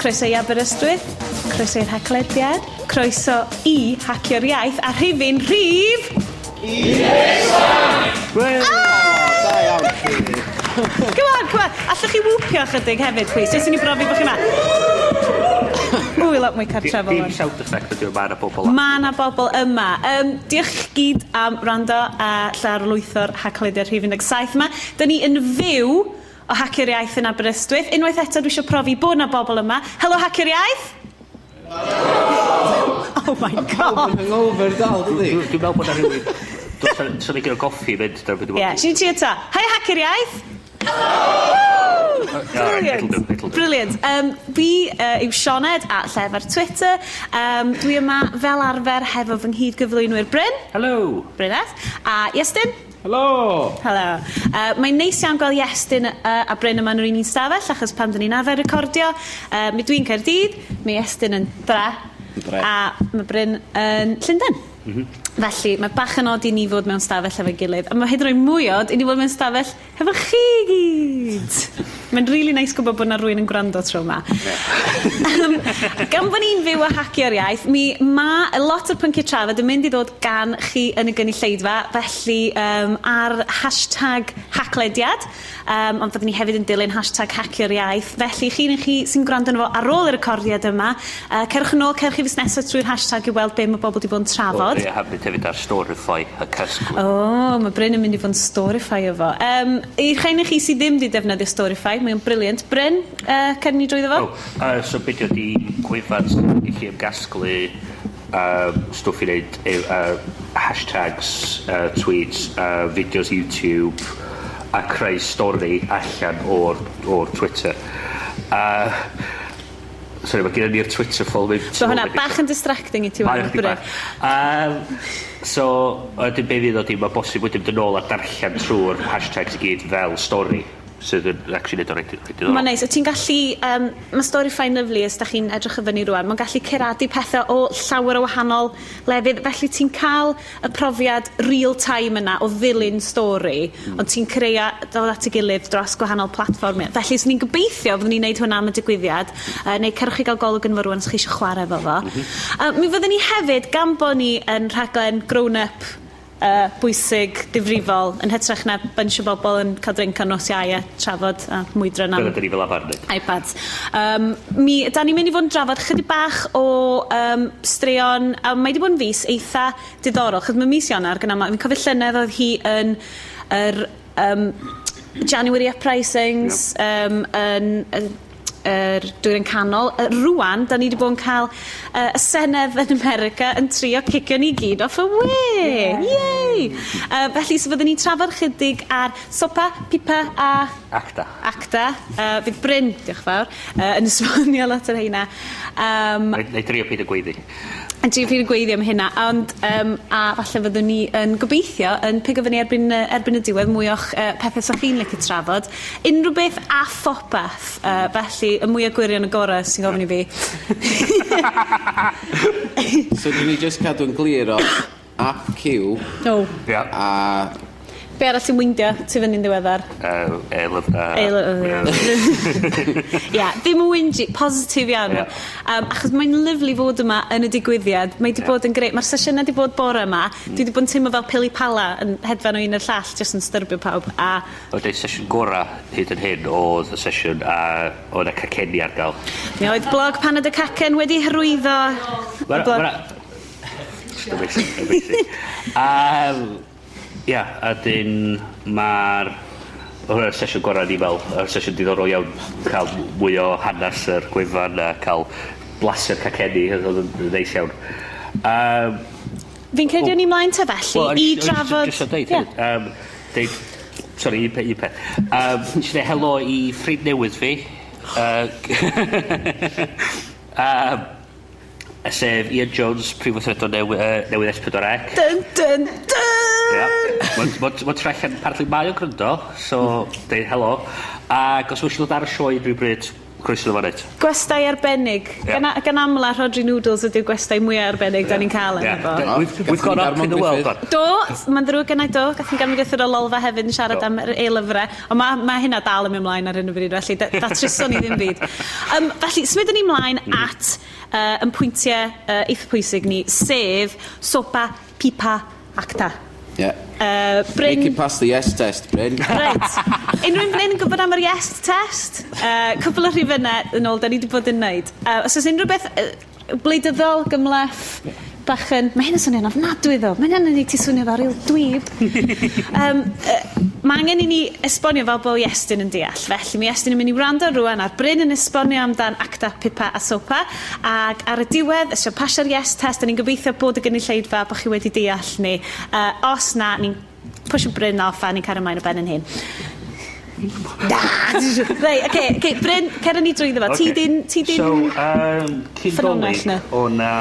Croeso i Aberystwyth, croeso i'r Haclediad, croeso i Hacio'r Iaith a rhifyn rhif... 17! Ah! Da iawn chi. Come on, come on. Allwch chi whoopio chydig hefyd, plîs? Jyst i ni brofi bod chi 'ma. Ww, lot mwy cartrefol Dim wan. sound effect ydi o, ma' 'na bobol Ma' 'na bobl yma. Yym, diolch i chi gyd am wrando a lawrlwytho'r Haclediad rhif 17 yma. 'Dyn ni yn fyw o Hacio'r Iaith yn Aberystwyth. Unwaith eto dwi eisiau profi bod 'na bobl yma. Helo Hacio'r Iaith! Oh my god! Pawb yn hungover dal, dydi? Dwi'n meddwl bod 'na rhywun... Do's 'na do's 'na ddigon o goffi i fynd dyna be' dwi Ie, yeah, ti eto. Hi Hacio'r Iaith! Woo! Brilliant. It'll do, it'll do. Brilliant. Fi yw Sioned a Llef ar Twitter. Um, dwi yma fel arfer hefo fy nghyd-gyflwynwyr Bryn. Hello. Bryn S. A Iestyn. Helo! Helo. Mae'n neis iawn gweld Iestyn a Bryn yma yn yr un un stafell, achos pan 'dyn ni'n arfer recordio, mi dwi'n Caerdydd, mae Iestyn yn Dre, Dre. a mae Bryn yn Llundain. Felly, mae bach yn od i ni fod mewn stafell efo'i gilydd, a mae hyd yn oed mwy od i ni fod mewn stafell hefo chi i gyd! Mae'n rili neis gwybod bod 'na rywun yn gwrando tro 'ma. Gan bod ni'n fyw a hacio'r iaith, mi ma' lot o'r pynciau trafod yn mynd i ddod gan chi yn y gynulleidfa, felly yym ar hashtag Haclediad, yym ond fyddwn ni hefyd yn dilyn hashtag Hacio'r Iaith, felly chi neu chi sy'n gwrando arno fo ar ôl y recordiad yma, yy cerwch yn ôl, cerwch i fusnesau trwy'r hashtag i weld be' ma' bobl 'di bod yn trafod. O, ie, hefyd hefyd ar Storify a casglu. O, ma' Bryn yn mynd i fod yn Storify-o fo. Yym, i'r rhai onoch chi sydd ddim 'di defnyddio Storify, mae o'n brilliant. Bryn, yy cer ni drwyddo fo? O, yy so be' 'di o 'di gwefan sy'n gellu ymgasglu yym stwff i neud e- yy hashtags yy tweets yy fideos YouTube a creu stori allan o'r o'r Twitter. A sori ma' gennon ni'r Twitter full mynd So hwnna bach yn distracting i ti Mae wan o chydig bach. Yym so wedyn be' fydd o 'di ma' bosib wedyn mynd yn ôl a darllen trw'r hashtags i gyd fel stori sydd yn actually neud o reit reit diddorol. Ma'n neis. Wyt ti'n gallu yym ma' Storify yn lyfli os 'dach chi'n edrych i fyny rŵan. Ma'n gallu curadu pethe o llawer o wahanol lefydd felly ti'n ca'l y profiad real time yna o ddilyn stori mm. ond ti'n creu a dod at ei gilydd dros gwahanol platfformau. Felly swn i'n gobeithio fyddwn ni'n neud hwnna am y digwyddiad neu cerwch chi gael golwg yn fo rŵan os chi eisiau chwarae efo fo. Mi fyddwn ni hefyd, gan bo ni yn rhaglen grown up uh, bwysig, difrifol, yn hytrach na bunch o bobl yn cael drink ar nos Iau a trafod a mwydro am Dyna 'dyn ni fel arfar yn neud. iPads. Um, mi, da ni'n mynd i fod yn drafod chydig bach o um, straeon, a mae wedi bod yn fis eitha diddorol, chos mae mis Ionawr gyda ma, fi'n cofio llynedd oedd hi yn yr um, January Uprisings, yep. um, yn, yn yr Dwyrain Canol. Yy rŵan, 'dan ni 'di bod yn cael yy y Senedd yn America yn trio cicio ni gyd off y we! Yay! Yy felly so fyddwn ni'n trafod chydig ar SOPA, PIPA a... ACTA. ACTA. Yy fydd Bryn, diolch fawr, yy yn esbonio lot ar heina. Yym... Nai nai drio peidio gweiddi. Yn trio peidio gweiddi am hynna, ond yym a falle fyddwn ni yn gobeithio yn pigo fyny erbyn yy erbyn y diwedd mwy o'ch yy pethe 'sa chi'n licio trafod. Unrhyw beth a phopeth, yy felly y mwya gwirion y gore os ti'n gofyn i fi. So dyn ni jyst cadw'n glir o Ap Cyw. O. Ia. A Be arall sy'n weindio tu fyny'n ddiweddar? Yy e-lyfra. E-lyfra. Ia, ddim yn whingy, positif iawn. Ia. Yym achos mae'n lyfli fod yma yn y digwyddiad. Mae 'di Ia. bod yn grêt. Ma'r sesiyne 'di bod bore 'ma. Dwi 'di bod yn teimlo fel pili pala yn hedfan o un i'r llall jyst yn styrbio pawb a Wel deud sesiwn gora hyd yn hyn odd y sesiwn a o' 'na cacenni ar ga'l. Mi oedd blog Paned y Cacen wedi hyrwyddo y Ma' 'na blog ma' 'na Amazing amazing. Yym ia a 'dyn ma'r hwnna'r sesiwn gora o'n i me'wl yr sesiwn diddorol iawn ca'l mwy o hanas yr gwefan a ca'l blasu'r cacenni odd odd yn neis iawn. Yym. Fi'n credu o'n i mlaen te felly Wel o'n i i jyst drafod... Jyst am deud Ie. hefyd yym deud sori un pe- un peth. Yym nesh i ddeud helo i ffrind newydd fi yy yym Sef Ian Jones, prif weithredwr newy- yy newydd Es Pedwar Ec. Dun dun dun! Ia. Ma'n ma'n ma'n troi allan apparently mae o'n gryndo, so deud helo. Ag os ma' isio dod ar y sioe unrhyw bryd, Croeso iddo fo neud. Gwestai arbennig. Ie. Gan, gan amla Rhodri Noodles ydy'r gwestai mwyaf arbennig da ni'n cael yna fo. Yeah. We've gone up in the world, on. Do, mae'n ddrwg gennau do. Gath ni Garmon Gruffudd o Lolfa hefyd yn siarad Do. am yr e-lyfrau. Ond mae ma hynna dal yn mynd mlaen ar hyn o bryd, felly datryson ni ddim byd. Felly, symudwn ni mlaen at yn pwyntiau eitha pwysig ni, sef SOPA, PIPA, ACTA. Yeah. Bryn. Make it past the yes test, Bryn. Reit. Unrhyw un fan hyn yn gwybod am yr yes test? Cwpl o rhifynnau yn ôl, da ni wedi bod yn neud. Os oes unrhyw beth gwleidyddol, gymhleth, bach yn. Mae hyn yn swnio'n ofnadwy ddo. Mae hynna'n neud ti swnio fel real dweeb. Mae angen i ni esbonio fel bod Iestyn yn deall. Felly mae Iestyn yn mynd i wrando rwan ar Bryn yn esbonio amdan ACTA, PIPA a SOPA. Ac ar y diwedd, ysio pasio'r yes test, da ni'n gobeithio bod y gynulleidfa bod chi wedi deall ni. Os na, ni'n pwshio Bryn off a ni'n cario ymlaen o ben yn hyn. Na! Reit, oce, Bryn, cer ni drwyddo fo. Ti di'n So, cyn ffynhonnell Dolig, na. o na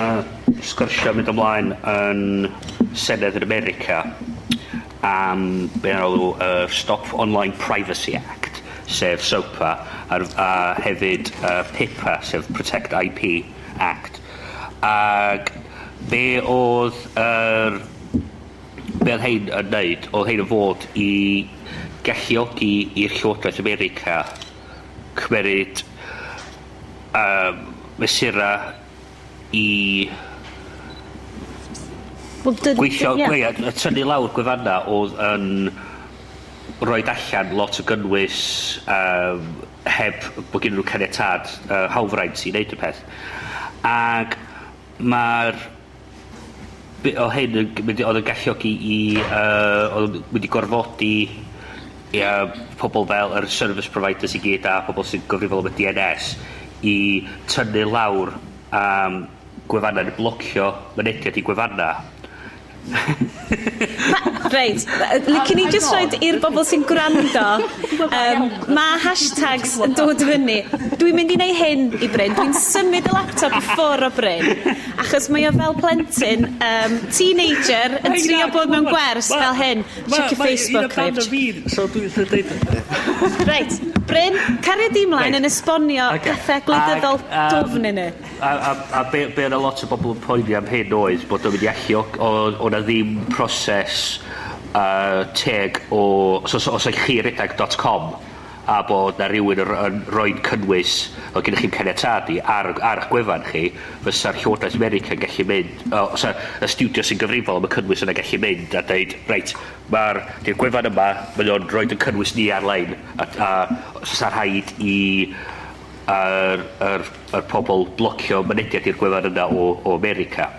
sgyrsia mynd ymlaen yn Senedd yn America am be alw Stop Online Privacy Act, sef SOPA, a hefyd PIPA, sef Protect IP Act. Ag be oedd hein yn neud, oedd hein yn fod i galluogi i'r Llywodraeth America cymeryd mesura i Wel, gweithio, ie. yeah. Tynnu lawr gwefanna oedd yn roid allan lot o gynnwys heb bod gen nhw caniatâd hawlfraint i wneud y peth. Ag mae'r o hyn yn mynd oedd yn galluogi i oedd yn mynd i gorfodi i pobl fel yr service providers i gyd a pobl sy'n gyfrifol am y DNS i tynnu lawr gwefanna neu blocio mynediad i gwefanna. Reit, licen i just roid i'r bobl sy'n gwrando, mae hashtags yn dod fyny. Dwi'n mynd i neud hyn i Bryn. Dwi'n symud y laptop i ffwrdd o Bryn, achos mae o fel plentyn, teenager, yn trio bod mewn gwers fel hyn. Check your Facebook, Rich. So dwi'n dweud. Reit, Bryn, caria di mlaen yn esbonio pethau gwleidyddol dwfn i ni. A be o'na lot o bobl yn poeni am hyn oedd bod o'n mynd i allu o na ddim proses teg o so, os ydych chi redag .com a bod na rhywun yn rhoi cynnwys o gennych chi'n caniatâd i ar eich gwefan chi, fysa'r Llywodraeth America yn gallu mynd, o, os y studio sy'n gyfrifol am y cynnwys yna gallu mynd a deud, reit, mae'r di'r gwefan yma, mae o'n rhoi y cynnwys ni ar-lein, a fysa rhaid i yr pobl blocio mynediad i'r gwefan yna o America.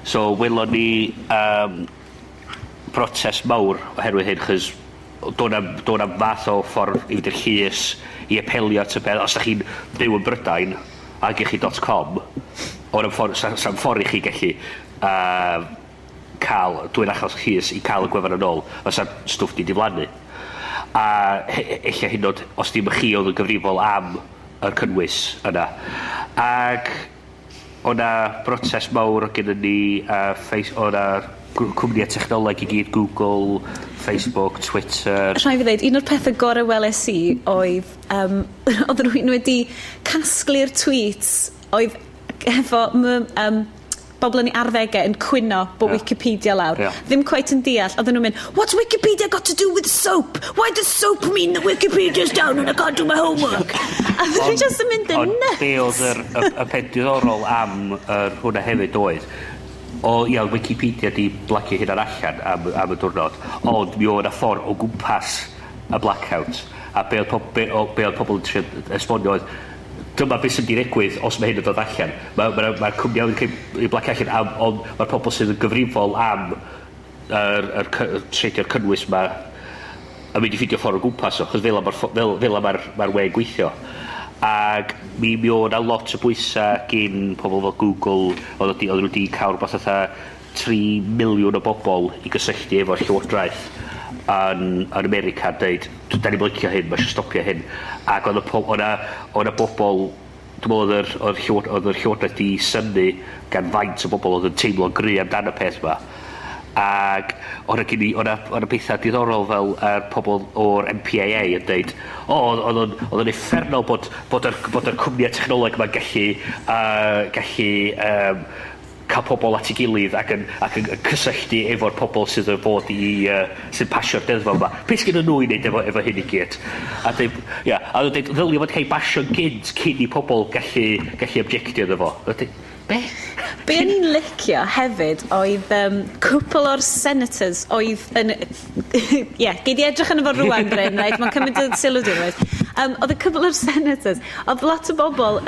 So welon ni protest mawr oherwydd hyn, chos do' 'na fath o ffordd i fynd i'r llys i apelio at y peth. Os 'dach chi'n byw yn Brydain a gewch chi .com, o'r ffordd, sa'm ffordd i chi gallu cael dwyn achos llys i cael y gwefan yn ôl, fysa'r stwff di diflannu. A ella hyd yn oed os dim chi oedd yn gyfrifol am yr cynnwys yna. Ag o' 'na brotest mawr gyda ni o' 'na cwmnïau technoleg i gyd, Google, Facebook, Twitter. Rhaid fi ddweud, un o'r pethau gorau weles i oedd, oedd rhywun wedi casglu'r tweets oedd efo bobl yn ei arddegau yn cwyno bod Wikipedia lawr. Ddim quite yn deall. Oedden nhw'n mynd, "What's Wikipedia got to do with soap? Why does soap mean that Wikipedia's down and I can't do my homework?" A oedden nhw just yn mynd yn Ond nuts. be oedd y peth diddorol am yr hwnna hefyd oedd, o ia, Wikipedia di blacio hynna'n allan am y diwrnod, ond mi oedd 'na ffordd o gwmpas y blackout. A be oedd pobl yn trio esbonio oedd, dyma beth sy'n di digwydd os mae hyn yn dod allan. Mae'r ma cwmni yn cael ei blacio allan, ond mae'r pobl sydd yn gyfrifol am yr treidio'r cynnwys ma yn mynd i ffindio ffordd o gwmpas o, chos fel 'a ma'r ffo- fel, fel 'a mae'r we'n gweithio. Ag mi oedd 'na lot o bwysa gin pobl fel Google, oedd nhw wedi cael rhywbeth fatha 3 miliwn o bobl i gysylltu efo'r llywodraeth yn America a deud, "Da ni'n licio hyn, mae eisiau stopio hyn." Ac oedd y po- oedd 'na bobl, dwi'n meddwl oedd yr llywodraeth di synnu gan faint o bobl oedd yn teimlo'n gry amdan y peth 'ma. Ag o' 'na gin i o' 'na o' 'na petha diddorol fel yr pobol o'r MPAA yn deud o odd o'n odd o'n uffernol bod bod yr bod yr cwmnia technoleg 'ma'n gallu gallu ca'l pobol at 'i gilydd ac yn ac yn cysylltu efo'r pobol sydd yn fod i sy'n pasio'r deddfa 'ma. Be' sgennyn nw i neud efo efo hyn i gyd? A deud ia, a odd o'n deud ddylia fod ca'l 'i basio gynt cyn i pobol gallu gallu objectio iddo fo. A deud be? Be o'n i'n licio hefyd oedd cwpl o'r senators oedd yn... Ie, yeah, gei di edrych arno fo rwan, Bryn, right? Mae'n cymryd y sylw di, right? Oedd y cwpl o'r senators, oedd lot o bobl,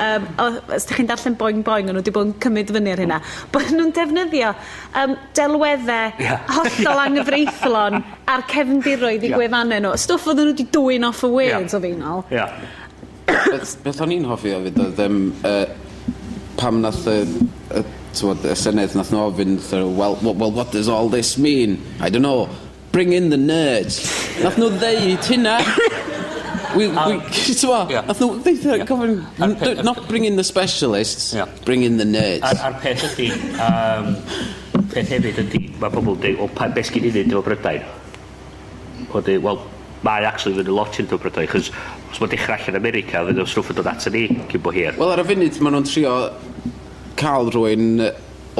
os ydych chi'n darllen Boing Boing, o'n nhw wedi bod yn cymryd fyny ar hynna, bod nhw'n defnyddio delweddau hollol anghyfreithlon a'r cefndiroedd i gwefannau nhw. Stwff oedden nhw wedi dwyn off y we yn sylfaenol. Beth o'n i'n hoffi hefyd oedd pam nath y t'mod, y Senedd nath nhw ofyn wrth "Well, well, what does all this mean? I don't know. Bring in the nerds." Nath nhw ddeud hynna. We, t'mo', nath nhw ddeud gofyn, "Not bring in the specialists, bring in the nerds." A'r peth ydy, peth hefyd ydy, mae pobl yn dweud, "O, pa, beth sgyn i wneud efo Brydain?" O, dweud, wel, mae actually fynd lot i'n efo Brydain, chos os mae'n dechrau allan America, fydd o'n stwff yn dod at ni cyn bo hir. Wel, ar y funud, maen nhw'n trio cael rhywun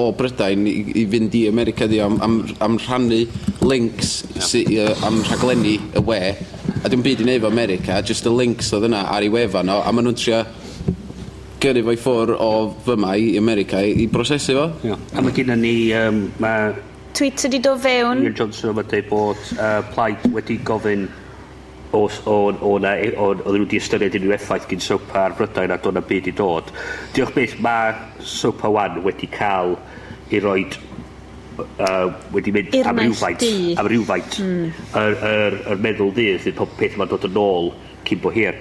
o Brydain i fynd i America di am rhannu links am rhaglenni y we, a dim byd i neud efo America, just y links oedd yna ar ei wefan o, a maen nhw'n trio gyrru fo i ffwr o fyma i America i brosesu fo. Yeah. A mae gennym ni, mae Tweet wedi dod fewn. Ian Johnson yma dweud bod Plaid wedi gofyn os o na o, oedden nhw wedi ystyried unrhyw effaith gyn SOPA ar Brydain a do'n na byd i dod. Diolch byth, mae SOPA 1 wedi cael ei roid wedi mynd i'r am naill rywfaint du. Am rywfaint yr meddwl dydd fydd pob peth yma'n dod yn ôl cyn bo hir.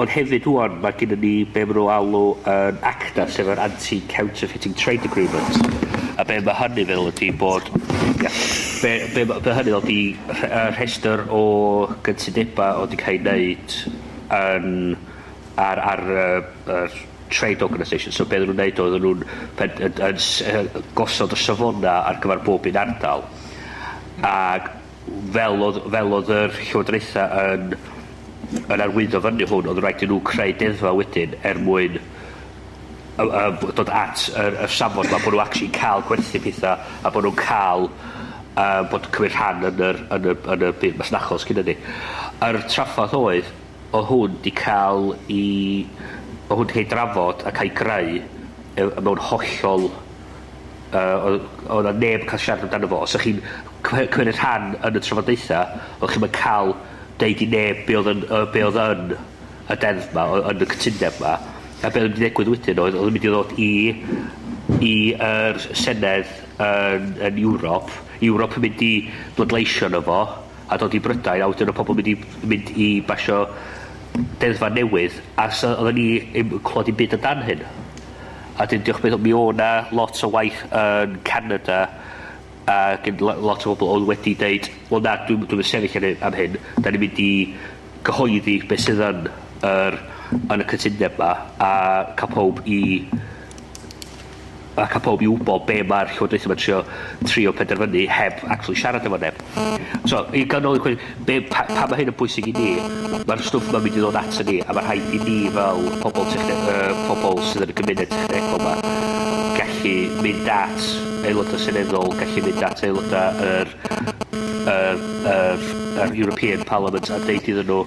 Ond hefyd ŵan mae gennym ni be maen nhw alw yn ACTA, sef yr Anti-Counterfeiting Trade Agreement. A be mae hynny feddwl ydy bod... Ia, be hynny fel ydy rhestr o gytundebau oedd wedi cael ei wneud yn, ar yr trade organisation. So be oedden nhw'n wneud oedden nhw'n yn gosod y safona ar gyfer bob un ardal. Ac fel oedd yr llywodraethau yn arwyddo fyny hwn, oedd rhaid i nhw creu deddfa wedyn er mwyn dod at y safon ma, bod nhw actually cael gwerthu pethau a bod nhw'n cael bod cymryd rhan yn y byd masnachol sgynnon ni. Yr traffath oedd, oedd hwn 'di cael ei drafod a cael ei greu mewn hollol oedd 'na neb yn cael siarad amdano fo. Os ych chi'n cymryd rhan yn y trafodaethau, o'ch chi'n cael deud i neb be oedd yn y deddf ma, yn y cytundeb ma. A be oedd yn mynd i ddigwydd wedyn oedd yn mynd i ddod i yr Senedd yn Ewrop, Ewrop yn mynd i bleidleisio yno fo, a dod i Brydain, a wedyn oedd pobl yn mynd i basio deddfa newydd, a so oedden ni ddim yn clywed dim byd amdan hyn. A dyn diolch byth, mi o' 'na lot o waith yn Canada a gen lot o bobl oedd wedi deud, "Wel na, dwi'n sefyll am hyn, da ni'n mynd i gyhoeddi beth sydd yn y cytundeb 'ma a cael pob i wybod be mae'r llywodraeth yma'n trio penderfynu heb actually siarad efo neb." So, i ganol i cwestiwn, pa mae hyn yn bwysig i ni, mae'r stwff ma'n mynd i ddod at ni, a mae rhaid i ni fel pobl sydd yn y gymuned technegol yma, gallu mynd at aelodau seneddol, gallu mynd at aelodau yr European Parliament a deud iddyn nhw,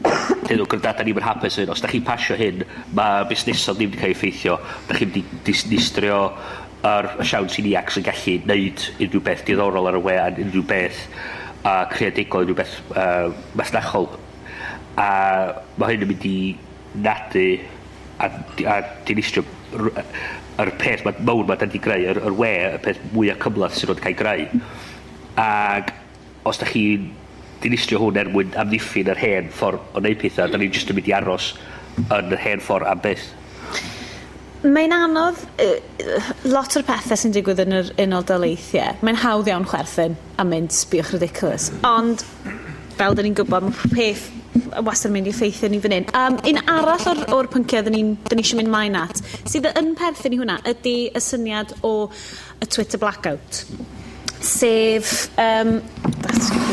dweud nhw, "Gwranda, da ni'm yn hapus hyn. Os da chi'n pasio hyn, mae busnesau ddim wedi cael ei effeithio. Da chi'n mynd i dinistrio y siawns i ni actually gallu neud unrhyw beth diddorol ar y we a unrhyw beth creadigol, unrhyw beth masnachol." A mae hyn yn mynd i nadu a dinistrio yr peth mawr ma da ni 'di greu, yr we, y peth mwyaf cymhleth sydd wedi cael ei greu. Ag os da chi'n dinistrio hwn er mwyn amddiffyn yr hen ffordd o neud pethau, da ni'n jyst yn mynd i aros yn yr hen ffordd am byth. Mae'n anodd, lot o'r pethau sy'n digwydd yn yr Unol Daleithiau, mae'n hawdd iawn chwerthin a mynd, "Sbiwch, ridiculous." Ond, fel dyn ni'n gwybod, mae peth wastad yn mynd i effeithio ni fan hyn. Un arall o'r pynciau dyn ni eisiau mynd mlaen at, sydd yn perthyn i hwnna, ydy y syniad o y Twitter blackout. Sef...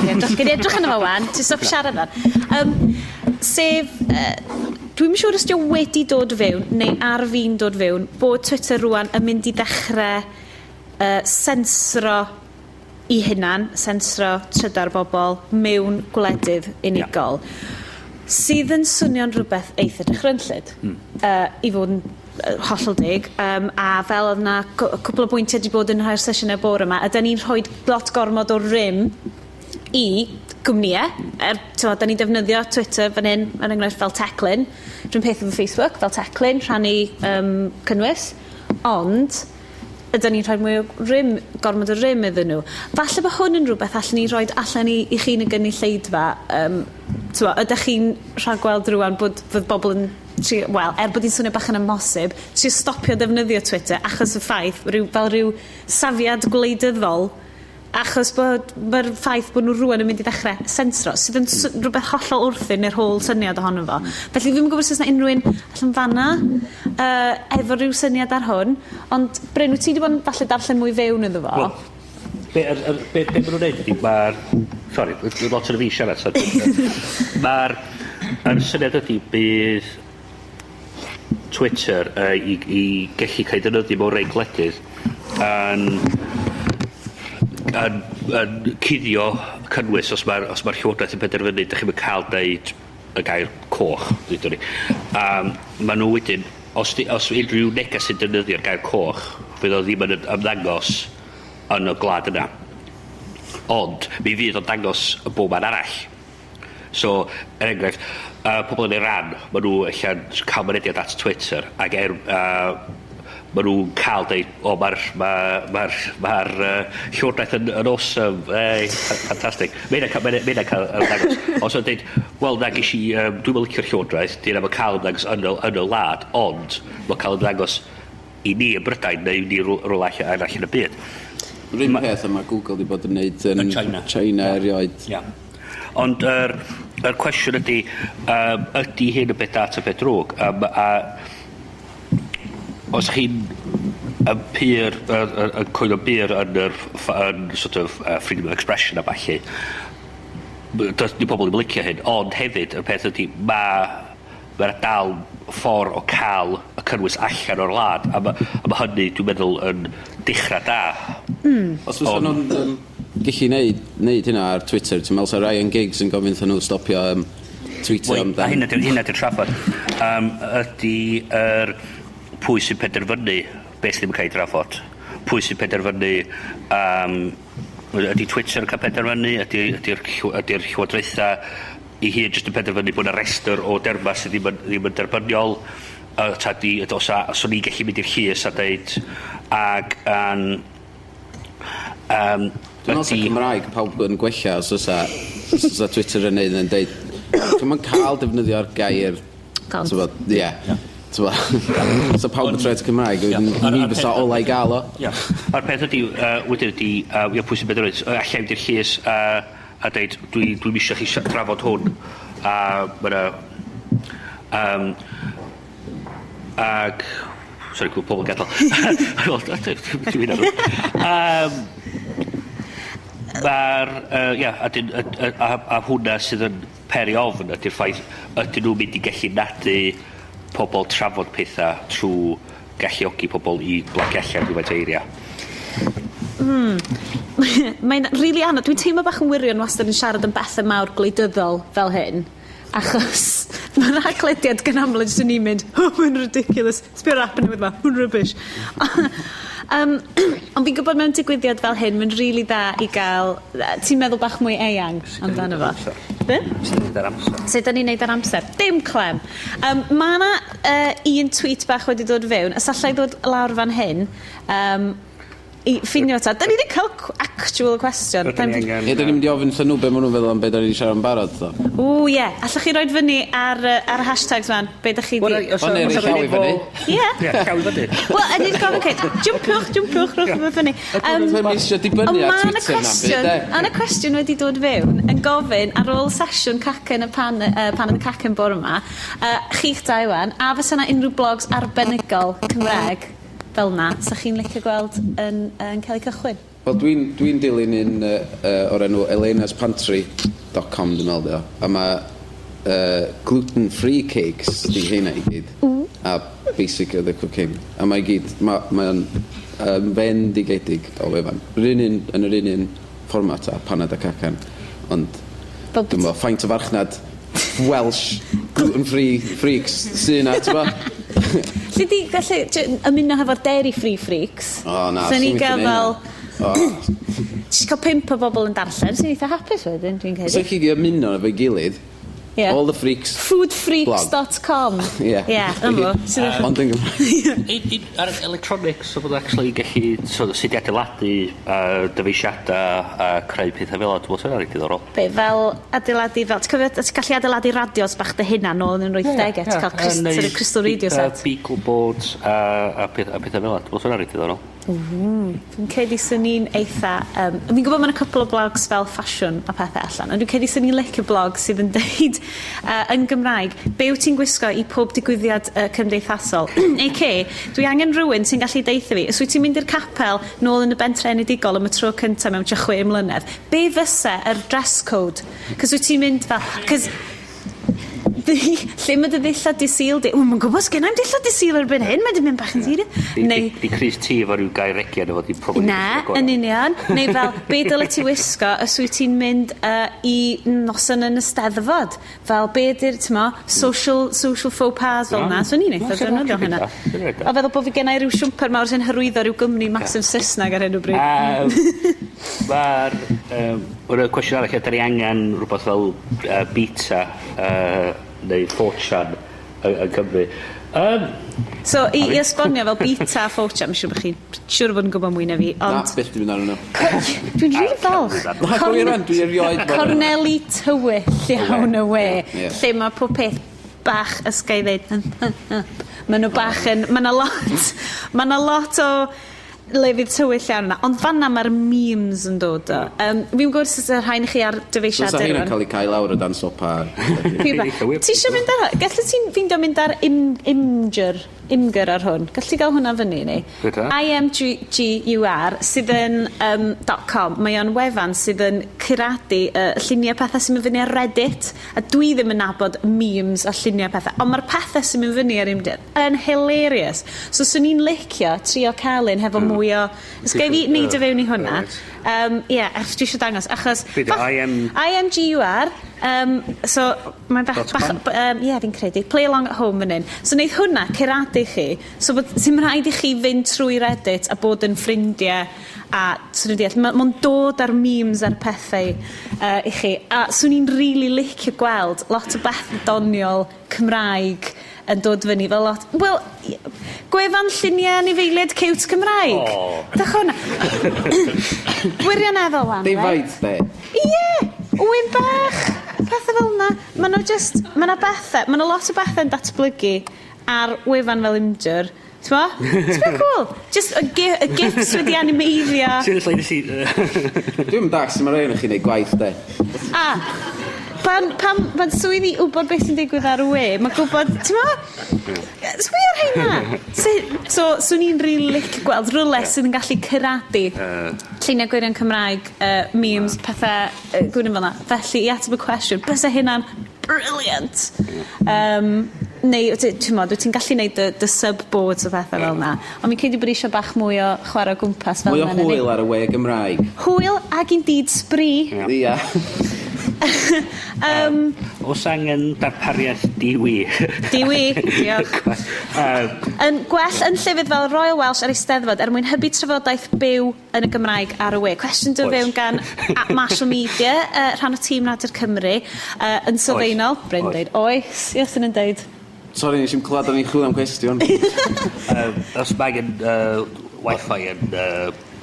Gei di edrych arno fo wan, ti'n stop siarad fan. Sef, dwi'm yn siŵr os 'di o wedi dod fewn, neu ar fin dod fewn, bod Twitter rwan yn mynd i ddechrau sensro i hunan, sensro trydar bobl mewn gwledydd unigol. Sydd yn swnio'n rhywbeth eitha dychrynllyd, i fod yn hollol deg, a fel oedd 'na cwpl o bwyntiau 'di bod yn rhai o'r sesiynau bore yma, ydan ni'n rhoi lot gormod o rym i gwmnïau. Er, t'mod, da ni'n defnyddio Twitter fan hyn, er enghraifft, fel teclyn. Rhywun peth efo Facebook, fel teclyn, rhannu cynnwys. Ond, ydyn ni'n rhoi mwy o rym, gormod o rym iddyn nhw? Falle bod hwn yn rhywbeth allan ni rhoi allan i chi yn y gynulleidfa. T'mo', ydych chi'n rhagweld rwan bod fydd bobl yn trio, wel, er bod hi'n swnio bach yn amhosib, trio stopio defnyddio Twitter achos y ffaith, fel rhyw safiad gwleidyddol, achos bod mae'r ffaith bod nhw rwan yn mynd i ddechrau sensro, sydd yn rhywbeth hollol wrthyn i'r whole syniad ohono fo. Felly dwi'm yn gwybod os oes 'na unrhyw un allan fanna efo rhyw syniad ar hwn, ond Bryn, wyt ti wedi bod yn falle darllen mwy fewn iddo fo? Wel, be, yr, yr, be, be maen nhw'n neud ydi, mae'r... Sori, lot o'n fi siarad. So, mae'r yr syniad ydi bydd Twitter i gallu cael ei defnyddio mewn rei gwledydd yn cuddio cynnwys os mae'r llywodraeth yn penderfynu dych chi'm yn cael deud y gair coch, ddeudwn ni. Ma' nhw wedyn, os unrhyw neges sy'n defnyddio'r gair coch, fydd o ddim yn ymddangos yn y gwlad yna. Ond mi fydd o'n dangos y bob man arall. So, er enghraifft, pobl yn Iran, ma' nhw ella'n cael mynediad at Twitter, ac ma' nhw'n cael deud, "O, mae'r ma, ma ma llywodraeth yn awesome, hey, fantastic." Mae hynna'n cael, ma hynna'n cael ymddangos. Os o'n deud, "Wel, na, ges i, dwi'm yn licio'r llywodraeth," di hynna cael ymddangos yn y wlad, ond mae'n cael ymddangos i ni yn Brydain neu i ni rywle arall yn y byd. Yr un peth yma Google wedi bod yn neud yn Yn China. China erioed. Ia. Ond yr cwestiwn ydy, ydy hyn yn beth da ta beth drwg? A os chi'n yn pur, yn coelio bur yn yr yn sort of freedom of expression a ballu, does di pobl ddim yn licio hyn, ond hefyd y peth ydy, mae'r dal ffordd o cael y cynnwys allan o'r wlad, a ma hynny, dwi'n meddwl, yn dechrau da. Os fysa nhw'n gallu neud hynna ar Twitter, ti'n meddwl sa Ryan Giggs yn gofyn wrthyn nhw stopio tweetio Wel, amdan? A hynna 'di'r trafod. Ydy yr pwy sy'n penderfynu beth sydd ddim yn cael ei drafod? Pwy sy'n penderfynu, ydy Twitter yn cael penderfynu? Ydy llywodraethau i hun jyst yn penderfynu bod yna restr o derma sydd ddim yn derbyniol? Ta di, os o'n i'n gallu mynd i'r llys a deud ag yn Dwi'n meddwl sa Cymraeg pawb yn gwella os oes Twitter yn neud yn deud "Dwi'm yn cael defnyddio'r gair." Cont. T'bod, ie. T'bod, so pawb yn troi at Cymraeg, wedyn ni fysa ola i gael o. Ia. A'r peth ydy, wedyn ydy, ia, pwy sy'n benderfynu, allai fynd i'r llys a deud, "Dwi eisiau chi trafod hwn." A ma' 'na, ag, sorry, clywed pobl yn gadael. Wel, dwi'n hynna. Mae'r, ia, a, dyn, a hwnna sydd yn peri ofn ydy'r ffaith ydyn nhw'n mynd i gallu nadu pobl trafod pethau trwy galluogi pobl i blacio allan rhywfaint o eiriau. Mae'n rili anodd. Dwi'n teimlo bach yn wirion wastad yn siarad am bethau mawr gwleidyddol fel hyn. Achos mae'r Haclediad gan aml jyst yn ni'n mynd, "Oh, mae'n ridiculous. Sbio'r app newydd 'ma, mae'n rubbish." Ond fi'n gwybod mewn digwyddiad fel hyn, mae'n rili dda i gael, ti'n meddwl bach mwy eang amdano fo. Be? Sut ni'n ar amser? Sut da ni'n neud ar amser? Dim clem. Mae yna un tweet bach wedi dod fewn, a allai ddod lawr fan hyn, i ffinio ta. Da ni wedi cael actual question. Rydyn ni angen Ie, da ni'n mynd i ofyn wrthyn nhw be maen nhw'n feddwl am be da ni wedi siarad yn barod, ddo. O, ie. Allwch chi roid fyny ar hashtags fan, be da chi di? Wel, O, neu roi llaw i fyny. Ie. Ie, llaw i fyny. Wel, a ni wedi gofyn, okay, jwmpiwch, jwmpiwch, rhowch yeah. fyny. Dwi'n eisiau dibynnu Ond ar ma' 'na Twitter na'n byd, cwestiwn, de. ma' 'na cwestiwn wedi dod fewn yn gofyn ar ôl sesiwn cacen y pan, pan oedd y cacen bore yma, chi'ch dau wan, a fysa 'na unrhyw blogs arbenigol Cymraeg fel 'na, sa chi'n licio gweld yn cael eu cychwyn? Wel dwi'n dwi dilyn un o'r enw elenaspantry.com dwi'n meddwl 'di o, a ma' gluten free cakes 'di heina i gyd. A basic oedd y cooking. A mae i gyd, mae o'n fendigedig o wefan. Yr un un, yn yr un un fformat a Paned a Cacan, ond Fel dwi'm bo, faint o farchnad Welsh gluten free freaks sy 'na, t'bo? Lly di gallu ymuno hefo'r Dairy Free Freaks. O na, So ni swn i'n gael gallu fel neud 'na. O. Jyst cael pump o bobl yn darllen, sy'n eitha hapus wedyn, dwi'n So credu. chi ymuno efo'i gilydd, Ie. all the freaks Foodfreaks.com. Ie. Ie, yma. Sydd Ond yn Gymraeg. Un ar electronics, so bod actually gallu so, sut i adeiladu dyfeisiadau a creu pethau fel 'a, dwi'n meddwl sy'n reit diddorol. Be, fel adeiladu, fel, ti'n cofio, ti'n gallu adeiladu radios bach dy hunan nôl yn yr 80au, ti'n cael sort of crystal radio set. Beagle boards a pethau fel 'a, dwi'n meddwl sy'n reit diddorol. Dwi'n credu swn i'n eitha... Fi'n gwybod mae'n cwpl o blogs fel ffasiwn a pethau allan, ond dwi'n credu swn i'n licio blog sydd yn deud yn Gymraeg, be wyt ti'n gwisgo i pob digwyddiad cymdeithasol? A.K. Dwi angen rhywun sy'n gallu deutha fi, os wyt ti'n mynd i'r capel nôl yn y bentre enedigol am y tro cyntaf mewn tua 6 mlynedd, be fysa yr dress code? Cos wyt ti'n mynd fel... Cos lle mae dy ddillad di Sul di? Ww, mae'n gwybod sgen i'm dillad di Sul erbyn hyn, mae di mynd bach yn serious. Neu... Di crys T efo rhyw gair regian efo di probably... Na, yn union. Neu fel, be dyle ti wisgo os wyt ti'n mynd i noson yn y Steddfod? Fel, be ydy'r, ti'n mo, social faux pas fel na. So ni'n eitha defnyddio hynna. O feddwl bod fi gennau rhyw siwmper mawr sy'n hyrwyddo rhyw gwmni massive Saesneg ar hyn o bryd. Mae'r... Mae'r cwestiwn arall, ydyn ni angen rhywbeth fel beta neu 4chan yn Cymru. So, i esbonio fel beta a 4chan, mae'n siŵr bod chi'n siŵr bod yn gwybod mwy na fi, Na, ond... byth di mynd arnyn nhw. Dwi'n rili falch. Na, gwir rwan, dwi erioed bod arnyn nhw. Corneli tywyll iawn y we, Ie. lle mae pob peth bach ysgau ddeud. Mae nhw bach yn... Mae 'na lot... Mae 'na lot o lefydd tywyll iawn yna. Ond fanna mae'r memes yn dod o. Fi'n gwybod sut y rhain chi ar So sa dyfeisiadur heina'n rŵan. cael eu cau lawr o dan sopa. Eitha weird. Ti eisiau mynd ar... Gallu ti'n ffeindio mynd ar Imgur ar hwn? Gallu ti gael hwnna fyny ni? Be' 'di o? IMGUR sydd yn .com. Mae o'n wefan sydd yn curadu lluniau pethau sy'n mynd fyny ar Reddit. A dwi ddim yn nabod memes a lluniau pethau. Ond mae'r pethau sy'n mynd fyny ar Imgur yn hilarious. So swn i'n licio trio cael un hefo mwy o... Os gai fi neud o fewn i hwnna. Ie, achos dwi eisiau dangos. Achos... Be' 'di o? IM... IMGUR. So, mae'n bach... Dot com? Bach, ie, fi'n credu. Play along at home fan hyn. So, wneud hwnna, curadu chi. So, bod, sy'n rhaid i chi fynd trwy Reddit a bod yn ffrindiau a swn i'n deall, mae'n dod ar memes a'r pethau i chi. A swn i'n really licio gweld lot o beth doniol Cymraeg yn dod fyny fel lot... Wel, gwefan lluniau anifeiliaid cute Cymraeg. O. Dych hwnna. Wirioneddol wan, reit? Defaid, de. Ie! Wyn bach! Pethau fel yna. Ma' nhw just... Ma' 'na bethau... Ma' 'na lot o bethau yn datblygu ar wefan fel Imgur. T'mo? T'mo cool? Just y gifs wedi animeiddio. Seriously, nes i... Dwi'm yn dallt sut mae rhai ohonoch chi'n neud gwaith, de. A pan swyddi wybod beth sy'n digwydd ar y we, mae gwybod, t'mo? Sbia ar heina! So, swn i'n rili licio gweld rywle sydd yn gallu curadu lluniau gwirion Cymraeg, memes, pethau gwirion fel 'na. Felly, i ateb y cwestiwn, bysa hynna'n brilliant! Neu, ti'n modd, wyt ti'n gallu neud dy sub-boards o pethau fel 'na. Ond mi'n credu bod eisiau bach mwy o chwarae o gwmpas fel Mwy o 'na, neu? hwyl ar y we Gymraeg. Hwyl ag indeed sbri. Ia. Oes angen darpariaeth diwi? Diwi, diolch. Yn gwell yn llefydd fel Royal Welsh a'r Eisteddfod er mwyn hybu trafodaeth byw yn y Gymraeg ar y we. Cwestiwn dod Oes. fewn gan at Marshall Media, rhan o tîm Radio'r Cymru, yn sylfaenol. Oes. Bryn Oes. deud oes. Yes, yn deud. Sori, nes i'm clywed o'n i'n chwilio am cwestiwn. Os mae angen Wi-Fi yn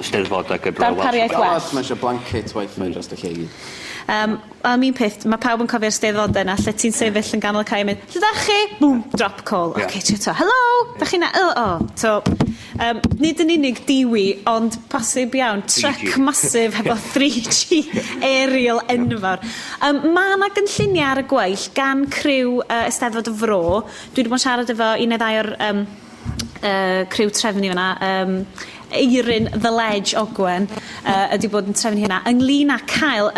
Steddfod ac yn Royal Welsh. Darpariaeth well. Os mae eisiau blanket Wi-Fi dros y lle i gyd. Am un peth, mae pawb yn cofio'r steddfodau yna, lle ti'n sefyll yn ganol y cae yn mynd, lle dach chi? Boom, drop call. Ie. Oce, okay, to, hello, dach chi na? Oh, oh. So, nid yn unig diwi, ond posib iawn, truck 3G. massive hefo 3G aerial enfawr. Mae yna gynlluniau ar y gweill gan criw Eisteddfod y Fro. Dwi wedi bod yn siarad efo un neu ddau o'r criw trefnu fyna, Eirin The Ledge Ogwen ydi bod yn trefnu hynna ynglyn â cael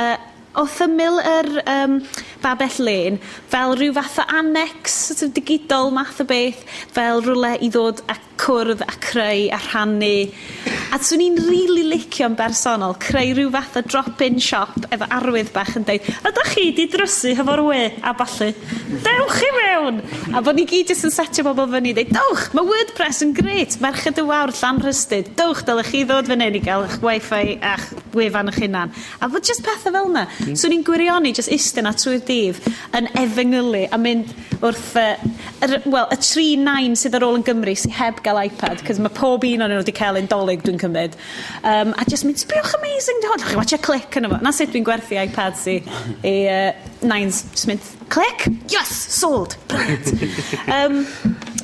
wrth ymyl yr Babell Lên fel rhyw fath o annex sort of digidol math o beth, fel rhywle i ddod a cwrdd a creu a rhannu. A 'swn i'n rili licio yn bersonol creu rhyw fath o drop-in shop efo arwydd bach yn deud "Ydach chi 'di drysu hefo'r we a ballu? Dewch i mewn!" A bod ni gyd jyst yn setio bobl fyny i ddeud "Dowch, mae WordPress yn grêt, Merched y Wawr, Llanrhystud, dowch, dylech chi ddod fan hyn i gael eich wifi a'ch gwefan eich hunan." A bod jyst pethau fel 'na. 'Swn i'n gwirioni jyst iste 'na trwy'r dydd yn efengylu a mynd wrth yr, wel, y tri nain sydd ar ôl yn Gymru sy heb gael iPad, cos mae pob un ohonyn nhw wedi cael un Dolig dwi'n cymryd. A jyst mynd, "Sbiwch amazing di hwn, chi'n watcha clic yno fo." 'Na sut dwi'n gwerthu iPads i nains. Jyst mynd, "Clic! Yes! Sold! Brilliant!"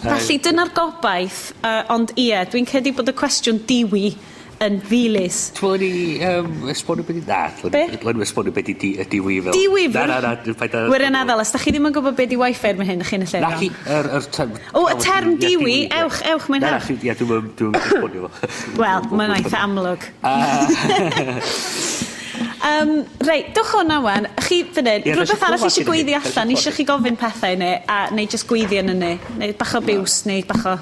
Felly dyna'r gobaith, ond ie, dwi'n credu bod y cwestiwn diwi yn ddilys. Ti'n meddwl ni esbonio beth i... Na, Be? Ddylen ni esbonio beth i ydi wi fel... Di-wi fel? Na, na, na, paid â... Wirioneddol, os da chi ddim yn gwybod beth di wifi erbyn hyn, chi'n y lle Na chi, yr term... O, y term diwi, ewch, ewch, mae'n Na, na, chi, ie, dwi'n esbonio fo. Wel, mae'n eitha amlwg. Reit, dwch hwnna wan. Chi fan hyn, rhywbeth arall eisiau gweiddi allan, eisiau chi gofyn pethau neu, a, neu just gweiddi yn ni, neu bach o biws, neu bach o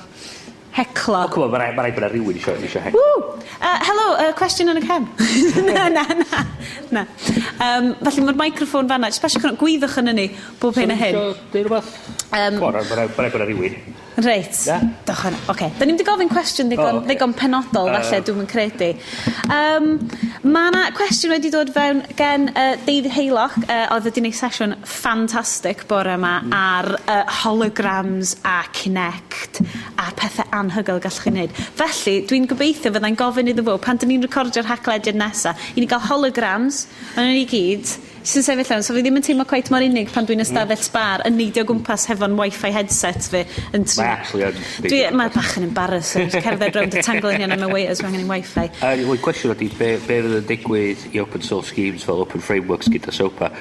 heclo. O, come on, mae rhaid bod 'na rhywun isio heclo. Woo! Helo, cwestiwn yn y cefn. Na, na, na. Na. Felly mae'r microffon fanna. Jyst pasio cwrdd, gwyddwch yn ni, bob hyn a hyn. So, deud rhywbeth? Come on, mae rhaid bod 'na rhywun. Reit. Na? Dewch yna. Oce. Da ni'n mynd i gofyn cwestiwn ddigon, O, ocê. ddigon penodol, falle, dwi'm yn credu. Mae yna cwestiwn wedi dod fewn gen David Haylock, oedd wedi gwneud sesiwn ffantastig bore yma ar holograms a Kinect a pethau anhygoel gallwch chi wneud. Felly, dwi'n gobeithio fyddai'n gofyn iddo fo, pan dyn ni'n recordio'r haglediad nesaf, i ni gael holograms yn ni gyd, sy'n sefyll fewn, so fi ddim yn teimlo cweit mor unig pan dwi'n ystafell sbar yn neidio o gwmpas hefo'n wifi headset fi. Yn Mae actually yn Dwi, mae bach yn embarrassing, just cerdded rownd y tangle yn hyn am y wires, mae angen i wifi. Wel, cwestiwn ydi, be fydd yn digwydd i open source schemes fel open frameworks gyda SOPA?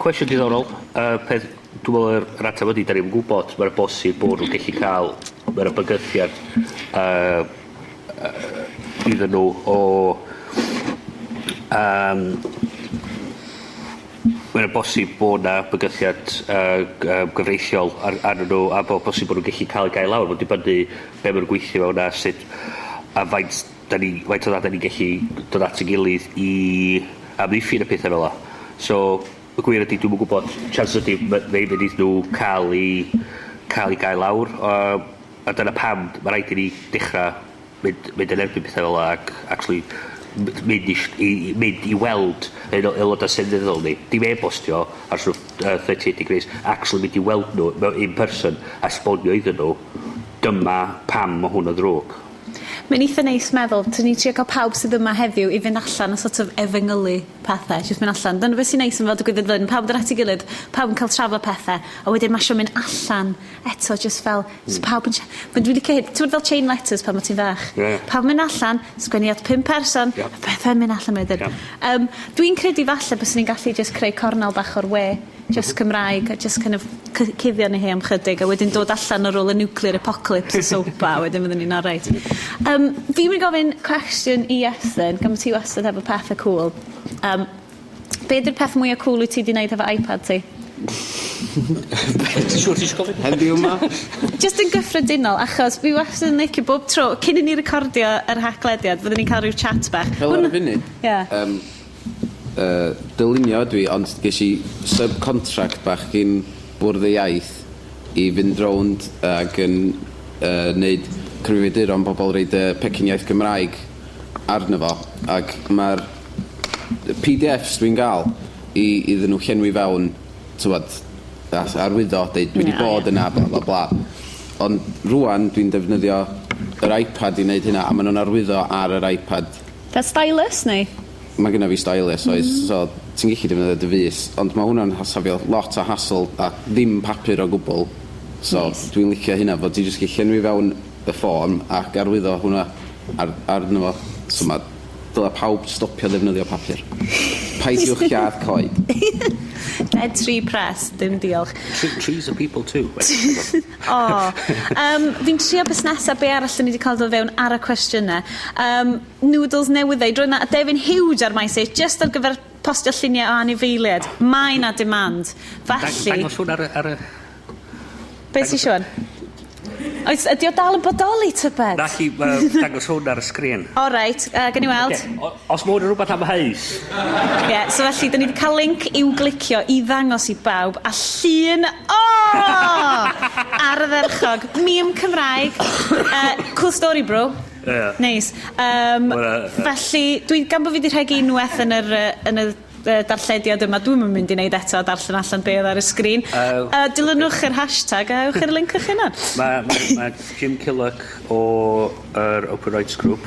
Cwestiwn diddorol. Peth, dwi'n meddwl yr ateb ydi, da ni'm yn gwybod. Mae'n bosib bod nhw'n gallu cael, mae'n bygythiad iddyn nhw o... Mae'n bosib bod na bygythiad gyfreithiol arnyn nhw, a bod bosib bod nhw'n gallu cael ei gael lawr. Mae'n dibynnu be maen nhw'n gweithio mewn a sut a faint da ni, faint o dda da ni'n gallu dod at ei gilydd i amddiffyn y pethau fel 'a. So, y gwir ydi, dwi'm yn gwybod. Chance ydi, neu fydd nhw cael ei gael lawr. A dyna pam mae rhaid i ni dechrau mynd yn erbyn pethau fel 'a ac actually mynd i weld aelodau seneddol ni. Dim e-bostio ar sort of 38 degrees, actually mynd i weld nhw mewn in person a esbonio iddyn nhw dyma pam mae hwn yn ddrwg. Mae'n eitha neis meddwl, ti'n ni trio cael pawb sydd yma heddiw i fynd allan a sort of efengylu pethau, jyst mynd allan. Dyna beth sy'n neis yn fel digwyddiad fel hyn, pawb yn dod at ei gilydd, pawb yn cael trafod pethau, a wedyn mae eisiau mynd allan eto, just fel, so pawb yn... Mae'n dwi'n licio hyn, ti'n gwbod fel chain letters pan mae ti'n fach? Ie. Pawb yn mynd allan, sgwennu at 5 person, a pethau'n mynd allan wedyn. Dwi'n credu falle byswn ni'n gallu just creu cornel bach o'r we, just Cymraeg, a just kind of cuddio ni hi am chydig, a wedyn dod allan ar ôl y nuclear apocalypse y SOPA, a wedyn fyddwn ni'n alright. Fi'n mynd i gofyn cwestiwn i Iestyn, gan bod ti wastad efo pethau cool. Be ydy'r peth mwyaf cool wyt ti wedi gwneud efo iPad ti? Ti'n siŵr ti eisiau gofyn? Heddiw yma? Just yn gyffredinol, achos fi wastad yn licio bob tro, cyn i ni recordio yr haglediad, fyddwn ni'n cael rhyw chat bach. Fel ar y funud? Ie. Dylunio ydw i, ond ges i subcontract bach gin Bwrdd y Iaith i fynd rownd ac yn neud cyfrifiaduron bobl roid y pecyn iaith Gymraeg arno fo, ac mae'r PDFs dwi'n gael i iddyn nhw llenwi fewn, tywod, arwyddo, deud dwi 'di bod yna, bla bla bla. Ond rwan dwi'n defnyddio yr iPad i wneud hynna, a maen nhw'n arwyddo ar yr iPad. Fel stylus neu? Mae genna fi stylus, oes, so ti'n gallu defnyddio dy fys, ond mae hwnna'n safio lot o hassle a ddim papur o gwbl. So dwi'n licio hynna, fod ti jyst gallu llenwi fewn y ffôn ac arwyddo hwnna arno fo. So mae dylai pawb stopio ddefnyddio papur. Peidiwch lladd coed. Dead Tree Press, dim diolch. Trees are people too. O. Fi'n trio busnesa be arall 'dyn ni 'di cael dod fewn ar y cwestiynau. Noodles newydd ddeud, roedd 'na aderyn huge ar maes E jyst ar gyfer postio lluniau o anifeiliaid. Mae 'na demand. Felly... Dangos hwn ar y... Ar y... Be ti isio wan? Oes, ydi o dal yn bodoli tybed? Na chi, dangos hwn ar y sgrin. O reit, gawn ni weld. Okay. Os mae hwn yn rhywbeth amheus. Ie, yeah, so felly, dyn ni wedi cael link i'w glicio i ddangos i bawb a llun, o! Ardderchog. Meme Cymraeg. Cool story, bro. Ie. Neis. Felly, dwi, gan bod fi wedi rhegi unwaith yn y darllediad yma, dwi'm yn mynd i wneud eto a darllen allan be oedd ar y sgrin. Dilynwch yr hashtag a ewch i'r link eich hunan. Mae ma, ma Jim Killock o yr Open Rights Group,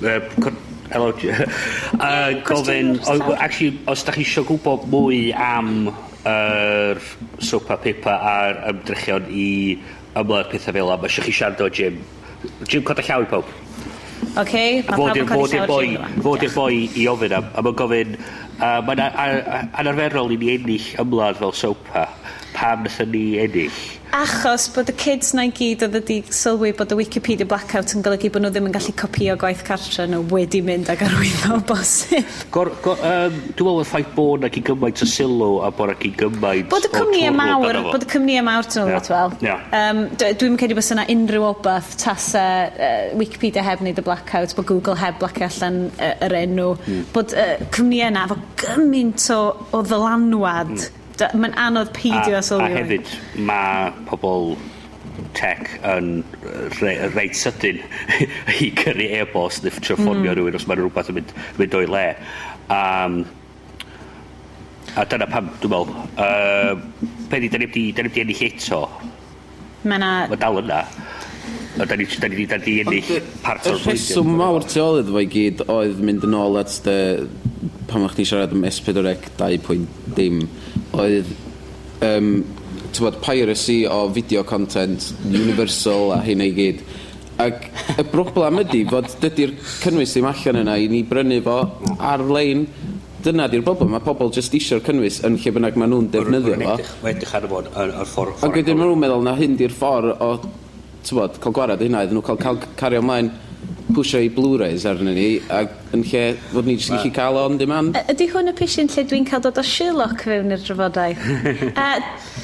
hello, gofyn, cwestiwn o, actually, os da chi eisiau gwybod mwy am yr SOPA PIPA a'r ymdrechion i ymladd pethau fel yma, mae eisiau chi siarad o Jim. Jim, coda llaw i pawb. Oce, mae Fod pawb i'r yn codi fod i'r llaw boi, ar Jim rŵan. fod i'r boi i ofyn am, a mae'n gofyn, mae'n anarferol i ni ennill ymladd fel SOPA. Pam wnaethon ni ennill? Achos bod y kids na i gyd oedd wedi sylwi bod y Wikipedia blackout yn golygu bod nhw ddim yn gallu copio gwaith cartre nhw wedi mynd ag arwyddo bosib. Dwi'n meddwl y ffaith bod 'na gyn gymaint o sylw a bod 'na gyn gymaint Bod y o cwmnïau twrw mawr, amdano fo. bod y cwmnïau mawr ti'n ôl fel. Ie. Dwi'n credu bod yna unrhyw obath tasa Wikipedia heb wneud y blackout, bod Google heb blacio allan yr enw, bod cwmnïau yna efo gymaint o ddylanwad. Mae'n anodd peidio A, â sylwi. a hefyd, mae pobl tech yn reit sydyn i gyrru e-bost neu trio ffonio rhywun os mae rhywbeth yn mynd o'i le. A dyna pam, dwi'n meddwl, peth i, da ni wedi ennill eto. Mae 'na Mae dal yna. A da ni 'di ennill part Y o'r flwyddyn. rheswm mawr tu ôl iddo fo i gyd oedd mynd yn ôl at dy, pan o'ch chdi siarad am S4C 2 dim, oedd t'mod, piracy o video content universal a hynna i gyd. Ac y broblem ydy fod dydy'r cynnwys ddim allan yna i ni brynu fo ar-lein. Dyna di'r broblem, mae pobl jyst isio'r cynnwys yn lle bynnag maen nhw'n defnyddio fo. Mae'n edrych arno fo'n yr ffordd Ac wedyn maen nhw'n meddwl na hyn di'r ffordd o, t'mod, cael gwared hynna iddyn nhw cael cario ymlaen pwsio i Blu-rays arnyn ni ac yn lle fod ni jyst yn gallu cael o on demand. Ydy hwn y pishin lle dwi'n cael dod o Sherlock fewn i'r drafodaeth?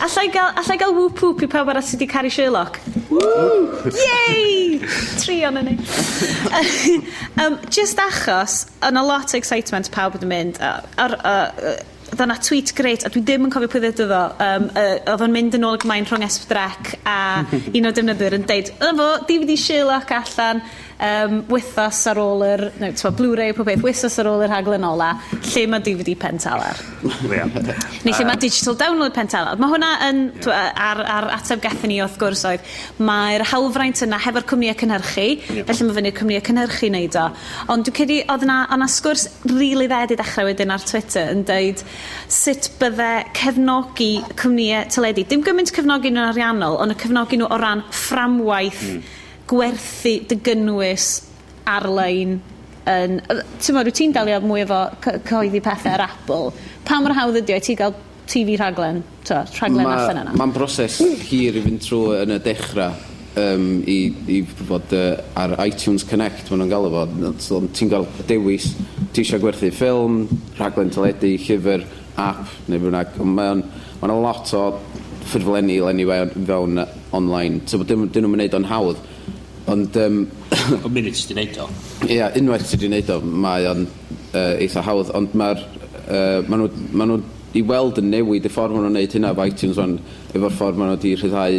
Allai gael whoop whoop i pawb arall sydd wedi caru Sherlock? Woo! Yay! Tri o'n ni. Just achos, yna lot o excitement pawb wedi mynd, oedd yna tweet great, a dwi ddim yn cofio pwy ddeud o, oedd o'n mynd yn ôl ag ymlaen rhwng S4C a un o'r defnyddwyr yn deud, yna fo, DVD Sherlock allan, wythnos ar ôl yr, no, t'mo, Blu-ray pob peth, wythnos ar ôl yr rhaglen ola, lle mae DVD Pen Talar? Neu lle mae digital download Pen Talar. Mae hwnna yn, ar ateb gethon ni wrth gwrs oedd, mae'r hawlfraint yna hefo'r cwmnïau cynhyrchu, felly mae fyny'r cwmnïau cynhyrchu wneud o. Ond dwi'n credu oedd yna sgwrs rili dda 'di dechrau wedyn ar Twitter yn deud sut bydde cefnogi cwmnïau teledu, dim gymaint cefnogi nhw'n ariannol, ond y cefnogi nhw o ran fframwaith gwerthu dy gynnwys ar-lein yn... Ti'n meddwl, wyt ti'n delio mwy efo cyhoeddi pethau ar Apple. Pa mor hawdd ydi o i ti gael TV rhaglen, t'o, rhaglen allan yna? Mae'n broses hir i fynd trwy yn y dechrau i fod ar iTunes Connect, maen nhw'n galw fo. So, ti'n gael dewis, ti eisiau gwerthu ffilm, rhaglen teledu, llyfr, app, neu bynnag. Ond mae'n lot o ffurflenni i lenwi fewn online. So, dyn nhw'n gwneud o'n hawdd. Ond, O munud ti 'di neud o. Ia, unwaith ti wedi wneud o, mae o'n eitha hawdd, ond ma nhw i weld yn newid y ffordd maen nhw'n wneud hynna efo iTunes wan, efo'r ffordd maen nhw wedi rhyddhau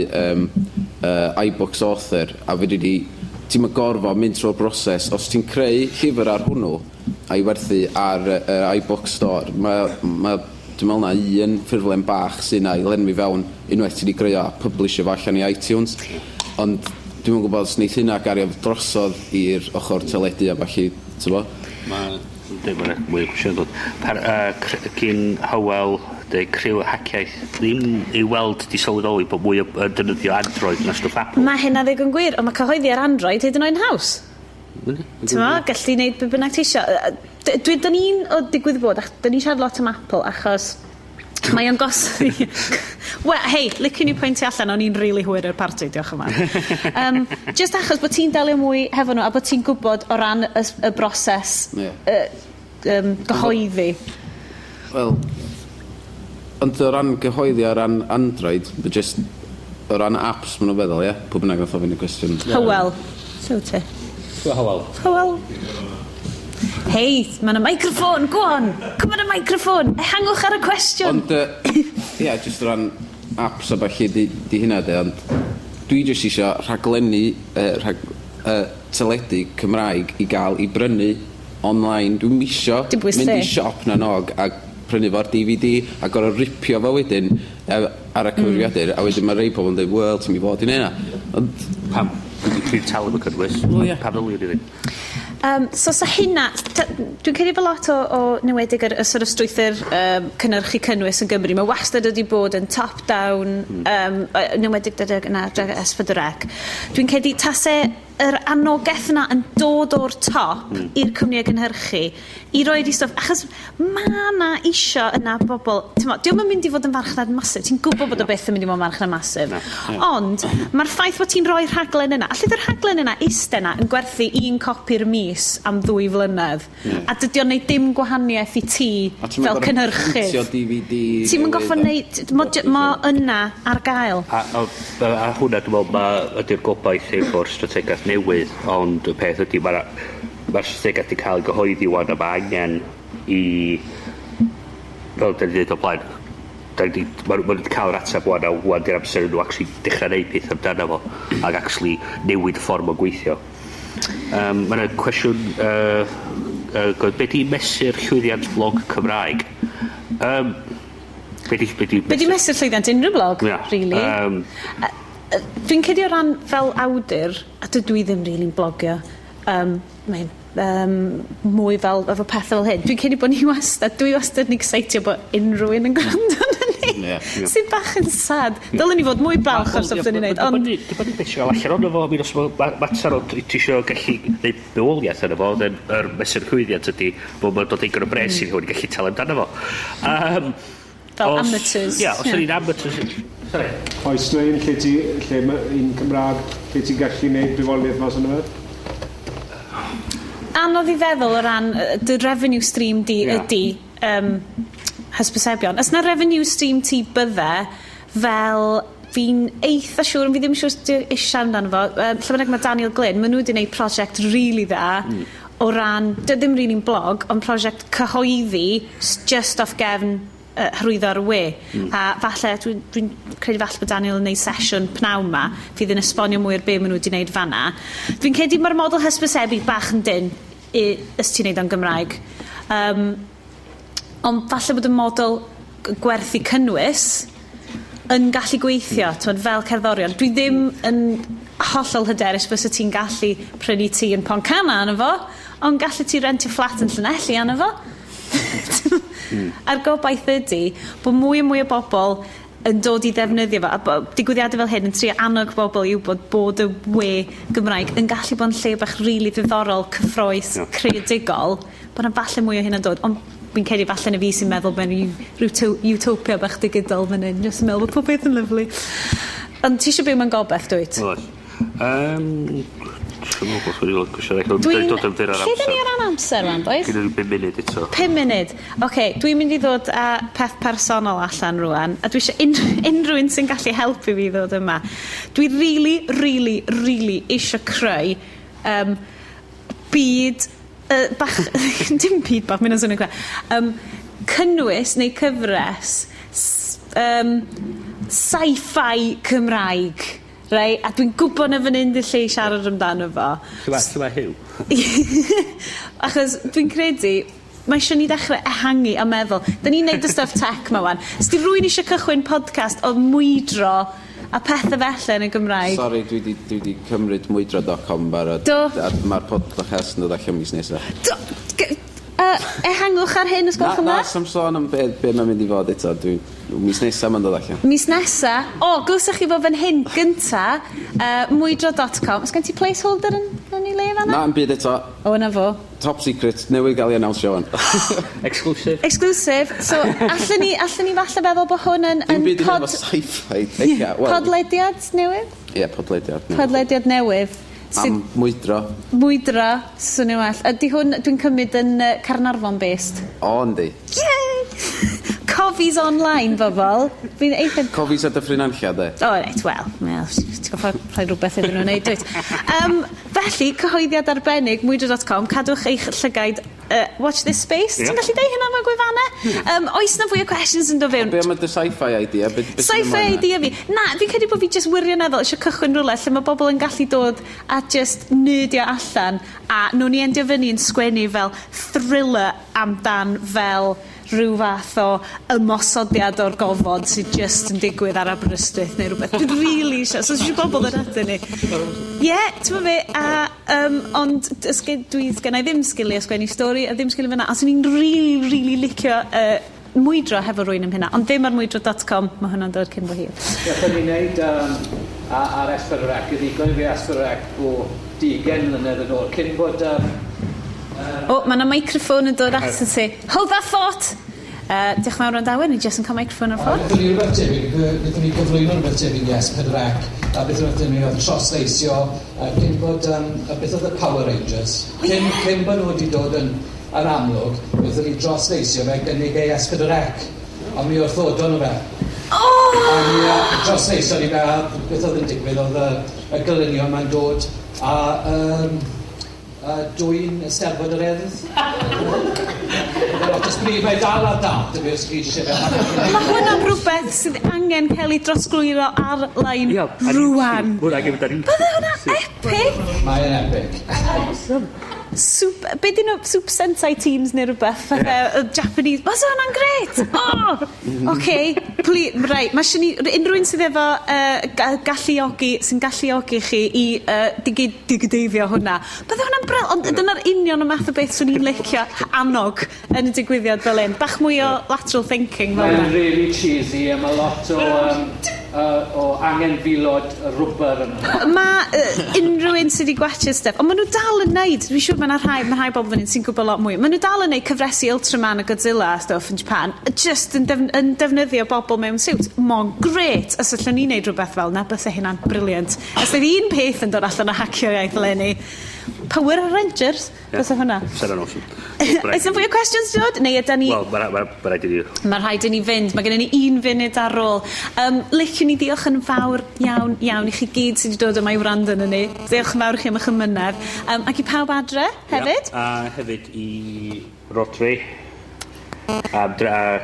iBooks Author, a fedri di, ti'n mynd gorfod mynd trwy'r broses, os ti'n creu llyfr ar hwnnw a'i werthu ar iBook Store, mae dwi'n meddwl na un ffurflen bach sy'n na i lenwi fewn unwaith ti wedi greu o a publishio fo allan i iTunes. Ond dwi'm yn gwybod os neith hynna gario drosodd i'r ochr teledu a ballu, ti'n bo? Mae... Dwi'n mynd mwy o cwestiwn dod. Cyn Hywel, de criw haciaeth ddim i weld di sylweddoli bod mwy o defnyddio Android na stwff Apple. Mae hynna ddigon gwir, ond mae cyhoeddi ar Android hyd yn oed yn haws. Ti'n mo, gallu neud be bynnag ti isio. Dwi, dyn ni'n, o digwydd bod, ach, dyn ni'n siarad lot am Apple, achos mae o'n gos... Wel, hei, licen i pwyntio allan, o'n i'n rili hwyr i'r parti, diolch yn fawr. Just achos bod ti'n delio mwy hefo nhw a bod ti'n gwybod o ran y broses gyhoeddi. Wel, ond o ran gyhoeddi o ran Android, ma' just o ran apps maen nhw'n feddwl, ie? Pwy bynnag nath ofyn y cwestiwn. Hywel. So ti. Hywel. Hywel. Hei, mae yna microffon, go on! Come on a microffon! Ehangwch ar y cwestiwn! Ond, ie, just o ran apps a ballu di hynna de, ond dwi jyst isio rhaglenni teledu Cymraeg i gael i brynu online. Dwi'm isio Dim bwys mynd lle. i siop na nog a prynu fo'r DVD a gorfod ripio fo wedyn ar y cyfrifiadur, a wedyn mae rei pobl yn dweud, "Wel, ti'n mynd i fod i neud hynna." Ond Pam? Dwi'n talu am y cynnwys. Wel, ie. Pam ddylwn i ddim? So sa hynna, dwi'n credu bod lot o newedig yr sort of strwythur cynhyrchu cynnwys yn Gymru. Mae wastad wedi bod yn top-down, newedig dydy yna S4C. Dwi'n credu tase yr anogaeth yna yn dod o'r top i'r cwmnïau gynhyrchu i roed i stwff, achos ma' 'na isio yna bobl, t'mo', dio'm yn mynd i fod yn farchnad massive, ti'n gwybod bod o byth yn mynd i fod yn farchnad massive, ond mae'r ffaith bod ti'n rhoi rhaglen yna, allith y rhaglen yna iste yna yn gwerthu un copi'r mis am 2 flynedd, a dydy o'n neud dim gwahaniaeth i ti A ti'm yn fel gorfod cynhyrchydd. printio DVD Ti'm yn goffo newydd. neud, mo yna ar gael. A hwnna dwi'n meddwl ydy'r gobaith efo'r strategaeth newydd, ond y peth ydy mae'r ma strategaeth wedi cael ei gyhoeddi wan a mae angen i, fel da ni dweud o blaen, da ni, ma nhw wedi cael yr ateb wan a wan di'r amser nhw actually dechrau neud peth amdano fo ac actually newid y ffordd mae'n gweithio. Mae yna cwestiwn, be di mesur llwyddiant blog Cymraeg? Be di Be di mesur llwyddiant unrhyw blog, really? Dwi'n credu o ran fel awdur, a dydw i ddim really'n blogio, mae'n mwy fel efo pethau fel hyn. Dwi'n credu bod ni wastad, dwi wastad yn excitio bod unrhyw un yn gwrando arno ni. Sydd bach yn sad. Dylen ni fod mwy balch o'r stwff dyn ni'n neud. Ond Dibynnu beth sy'n gael allan ono fo, mi os mae mater o ti isio gallu neud bywoliaeth yna fo, then yr mesur llwyddiant ydy bod mae'n dod digon o bres i rhywun i gallu talu amdano fo. Fel amateurs. Ia, os ydyn ni'n amateurs. Sorry. Oes na un lle ti, lle ma' un Cymraeg, lle ti'n gallu neud bywoliaeth mas yna fe? Anodd i feddwl o ran dy revenue stream di ydy hysbysebion. Os na revenue stream ti bydde fel fi'n eitha siŵr, ond fi ddim yn siŵr os di eisiau amdano fo, lle bynnag mae Daniel Glyn, maen nhw wedi gwneud prosiect really dda o ran, dy ddim really'n blog, ond prosiect cyhoeddi just off gefn hyrwyddo ar y we. A falle, dwi'n dwi credu falle bod Daniel yn gwneud sesiwn pnawn ma, fydd yn esbonio mwy o'r be maen nhw wedi gwneud fanna. Dwi'n credu mae'r model hysbysebu bach yn dyn i, os ti'n neud o'n Gymraeg. Ond falle bod y model gwerthu cynnwys yn gallu gweithio, t'mod, fel cerddorion. Dwi ddim yn hollol hyderus fysa ti'n gallu prynu tŷ yn Pontcanna arno fo, ond gallu ti rentio fflat yn Llanelli arno fo. A'r gobaith ydy bod mwy a mwy o bobl yn dod i ddefnyddio fo, a digwyddiadau fel hyn yn trio annog bobl i wybod bod y we Gymraeg yn gallu bod yn lle bach rili ddiddorol, cyffrous, creadigol, bod yna falle mwy o hynna'n dod. Ond fi'n credu falle na fi sy'n meddwl mewn rhyw utopia bach digidol fan hyn, jyst yn meddwl bod pob beth yn lyfli. Ond ti eisiau byw mewn gobaith, dwyt? Oes. Dwi'n meddwl bod dwi'n cwestiwn eich. Dwi'n dod yn fyr ar Lle da ni amser. ar ran amser rwan, boys? Gyda ni 5 munud eto. 5 munud. Oce, okay, dwi'n mynd i ddod â peth personol allan rwan, a dwi eisiau unrhyw un sy'n gallu helpu fi ddod yma. Dwi really, really, really eisiau creu byd bach, dim byd bach, mynd o'n swnio'n cwe, cynnwys neu cyfres sci-fi Cymraeg. Rei, a dwi'n gwybod na fan hyn 'di'r lle i siarad amdano fo. Lle mae Huw? Achos dwi'n credu mae eisiau ni ddechrau ehangu a meddwl. Da ni'n neud y stuff tech ma wan. Os di rywun eisiau cychwyn podcast o mwydro a pethau felly yn y Gymraeg. Sorry, dwi di cymryd mwydro.com barod. Do. A mae'r podcast yn dod allan mis nesaf. Do, ehangwch ar hyn os gwelwch yn Na, dda? sam sôn am be mae'n mynd i fod eto. Dwi, mis nesaf mae'n dod allan. Mis nesa, o, glywsoch chi fod fan hyn gynta, mwydro.com. Os gen ti placeholder yn yn ei le fanna? Na, 'im byd eto. O, 'na fo. Top secret, newydd gael ei annawnsio ŵan. Exclusive. Exclusive. So, allen ni, allen ni falle feddwl bod hwn yn, Dim yn byd i pod... wneud efo sci-fi. Ella, wel... Podlediad newydd? Ie, podlediad newydd. Podlediad newydd. Sydd... Am mwydro. Mwydro, swnio'n well. Ydy hwn, dwi'n cymryd yn Caernarfon based? O, yndi. Yay! Cofis online, bobl. Fi'n eitha... Cofis a Dyffryn Nantlle, de. O, reit, wel, wel, ti'n gorfod rhoi rhywbeth iddyn nhw wneud, dwyt? Felly, cyhoeddiad arbennig, mwydro.com, cadwch eich llygaid, watch this space. Ti'n gallu deud hynna am y gwefannau? Oes na fwy o questions yn dod fewn? Be am y sci-fi idea? Be, be sy'n Sci-fi ymlaen 'na? idea fi? Na, fi'n credu bod fi just wirioneddol eisiau cychwyn rhywle lle mae bobl yn gallu dod a just nerdio allan a nhw'n ni endio fyny yn sgwennu fel thriller amdan fel rhyw fath o ymosodiad o'r gofod sydd just yn digwydd ar Aberystwyth neu rhywbeth. Dwi'n really eisiau, so eisiau bobl yn atyn ni. Ie, yeah, ti'n be, a, ond dwi sgen i ddim sgiliau sgwennu stori a ddim sgiliau fyna, a swn i'n really, really licio mwydro hefo rywun am hynna, ond ddim ar mwydro.com, mae hwnna'n dod cyn bo hir. Gallwn ni wneud ar S4C, i ddigon i fi S4C o 20 mlynedd yn ôl, cyn bod... O, mae yna microffon yn dod at ti. Hold that thought! Diolch yn fawr am ni jyst yn cael microffon ar ffordd. Wnaethon ni rhywbeth tebyg, wnaethon ni gyflwyno rhywbeth tebyg i S4C, a beth wnaethon ni oedd trosleisio, cyn bod, a beth oedd y Power Rangers, cyn, cyn bod nhw wedi dod yn amlwg, wnaethon ni drosleisio fe gynnig ei S4C, ond mi wrthodon nhw fe. Oh! A mi drosleisio ni fe, a beth oedd yn digwydd oedd y gelynion ma'n dod, a dwy'n Eisteddfod yr Urdd. Mae lot o sbri, mae dal ar dat, y os chi eisiau fe. Mae hwnna'n rhywbeth sydd angen cael ei drosglwyddo ar-lein rwan. Hwnna gyda ar YouTube. Bydde hwnna epic! Mae'n epic. Awesome. Soup, be dyn nhw, Super Sentai teams neu rhywbeth, fatha Japanese. Byse hwnna'n gret! Oh! Okay, please, right, mae eisiau ni, unrhyw un sydd efo galluogi, sy'n galluogi chi i digideiddio hwnna. Bydde hwnna'n bril, ond dyna'r union y math o beth swn i'n licio annog yn y digwyddiad fel un. Bach mwy o lateral thinking fel Mae'n yna. really cheesy a mae lot o angenfilod rwber yna. Mae unrhyw un sydd wedi gwatchio stuff, ond maen nhw dal yn neud, dwi'n siŵr mae yna rhai, mae rhai bobl fan hyn sy'n gwybod lot mwy, maen nhw dal yn neud cyfresi Ultraman a Godzilla a stuff yn Japan, just yn defnyddio bobl mewn suits. Mae'n gret, os allwn ni neud rhywbeth fel 'na, byse hynna'n brilliant. Os oedd un peth yn dod allan o Hacio'r Iaith eleni, Power Rangers, byse hwnna. Sa'n awesome. Oes yna fwy o questions dod? Neu yda ni... Wel, mae ma, ma rhaid i ni... Mae rhaid i ni fynd. Mae gennym ni un funud ar ôl. Liciwn ni diolch yn fawr iawn, iawn i chi gyd sydd wedi dod yma i wrando arno ni. Diolch yn fawr i chi am eich ymynedd. Ac i pawb adre hefyd. A hefyd i Rodri. A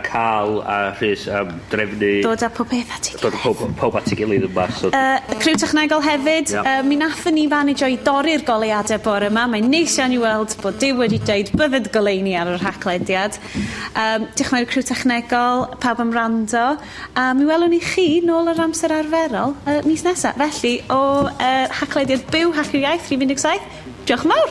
Carl a Rhys am drefnu... Dod â pob peth at ei Dod â pob at ei gilydd yma. So... Criw technegol hefyd. Mi nathon ni manageo i dorri'r goleuadau bore yma. Mae'n neis iawn i weld bod Duw wedi dweud bydded goleuni ar yr Haclediad. Diolch yn fawr i'r criw technegol, pawb am wrando. A mi welwn ni chi nôl yr amser arferol mis nesaf. Felly, o Haclediad byw Hacio'r Iaith, rhif 17, diolch yn fawr!